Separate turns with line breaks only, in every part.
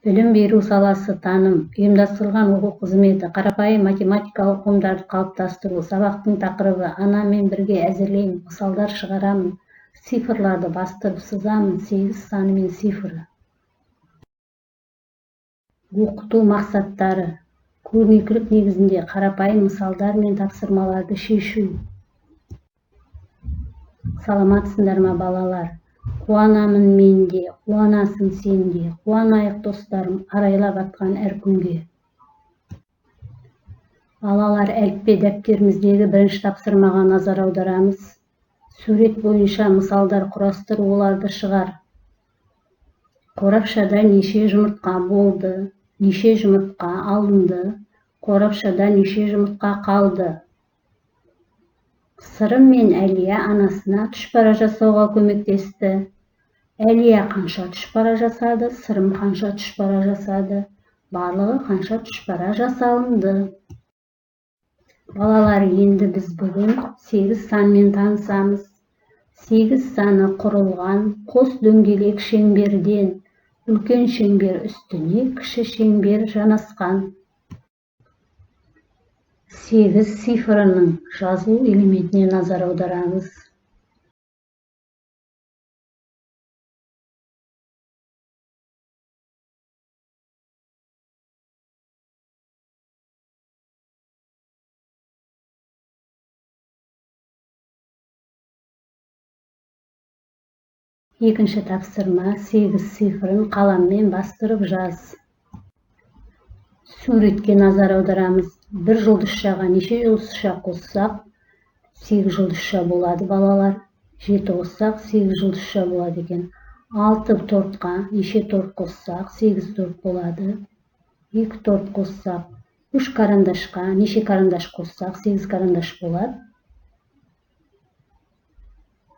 Білім беру саласы: таным, ұйымдастырылған оқу қызметі, қарапайым математикалық ұғымдарды қалыптастыру. Сабақтың тақырыбы: анаммен бірге әзірлеймін, мысалдар шығарамын, цифрларды бастырып сызамын, сегіз саны мен цифры. Оқыту мақсаттары: көрнекілік негізінде қарапайым мысалдар мен тапсырмаларды шешу. Саламатсыңдар ма, балалар? Қуанамын мен де, қуанасың сен де, қуанайық, достарым, арайлап атқан әр күнге. Балалар, әліппе дәптеріміздегі бірінші тапсырмаға назар аударамыз. Сурет бойынша мысалдар құрастыр, оларды шығар. Қорапшада неше жұмыртқа болды? Неше жұмыртқа алынды? Қорапшада неше жұмыртқа қалды? Сырым мен Әлия анасына тұшпара жасауға көмектесті. Әлия қанша тұшпара жасады? Сырым қанша тұшпара жасады? Барлығы қанша тұшпара жасалынды? Балалар, енді біз бүгін сегіз санмен танысамыз. Сегіз саны құрылған қос дөңгелек шеңберден. Үлкен шеңбер үстіне кіші шеңбер жанасқан. Сегіз цифрының жазылу элементіне назар аударамыз. Екінші тапсырма: сегіз цифрын қаламмен бастырып жаз. Суретке назар аударамыз. Бір жұлдызшаға неше жұлдызша қоссақ, сегіз жұлдызша болады, балалар? Жеті қоссақ, сегіз жұлдызша болады екен. Алты тортқа неше торт қоссақ, сегіз торт болады? Екі торт қоссақ. Үш карандашқа неше карандаш қоссақ, сегіз карандаш болады?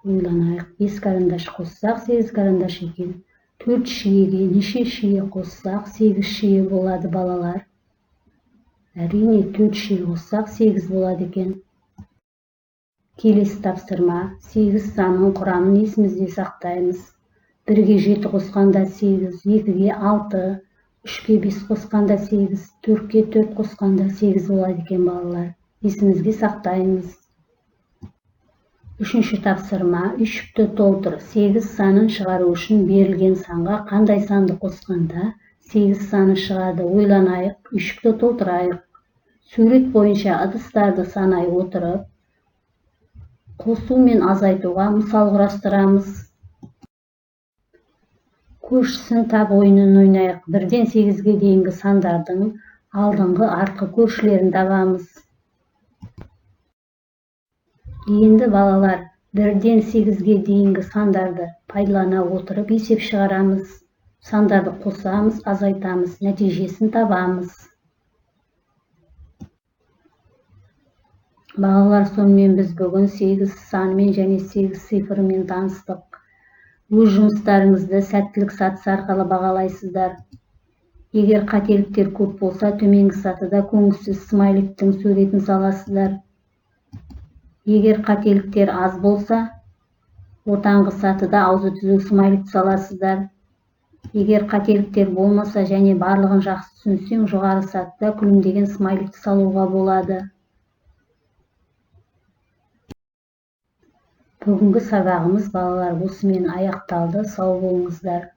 Ойланайық. Бес карандаш қоссақ, сегіз карандаш екен. Төрт шиеге неше шие қоссақ, сегіз шие болады, балалар? Әрине, төрт шие қоссақ, сегіз болады екен. Келесі тапсырма: сегіз санның құрамын есімізде сақтаймыз. Бірге жеті қосқанда сегіз, екіге алты, үшке бес қосқанда сегіз, төртке төрт қосқанда сегіз болады екен, балалар. Есімізге сақтаймыз. Үшінші тапсырма: үйшікті толтыр. Сегіз санын шығару үшін берілген санға қандай санды қосқанда сегіз саны шығады? Ойланайық, үйшікті толтырайық. Сурет бойынша ыдыстарды санай отырып, қосу мен азайтуға мысал құрастырамыз. Көршісін тап ойынын ойнайық. Бірден сегізге дейінгі сандардың алдыңғы, артқы көршілерін табамыз. Енді, балалар, бірден сегізге дейінгі сандарды пайдалана отырып есеп шығарамыз. Сандарды қосамыз, азайтамыз, нәтижесін табамыз. Балалар, сонымен біз бүгін сегіз санымен және сегіз цифрымен таныстық. Өз жұмыстарыңызды сәттілік сатысы арқылы бағалайсыздар. Егер қателіктер көп болса, төменгі сатыда көңілсіз смайликтің суретін саласыздар. Егер қателіктер аз болса, ортаңғы сатыда аузы түзу смайликті саласыздар. Егер қателіктер болмаса және барлығын жақсы түсінсең, жоғары сатыда күлімдеген смайликті салуға болады. Бүгінгі сабағымыз, балалар, осымен аяқталды. Сау болыңыздар.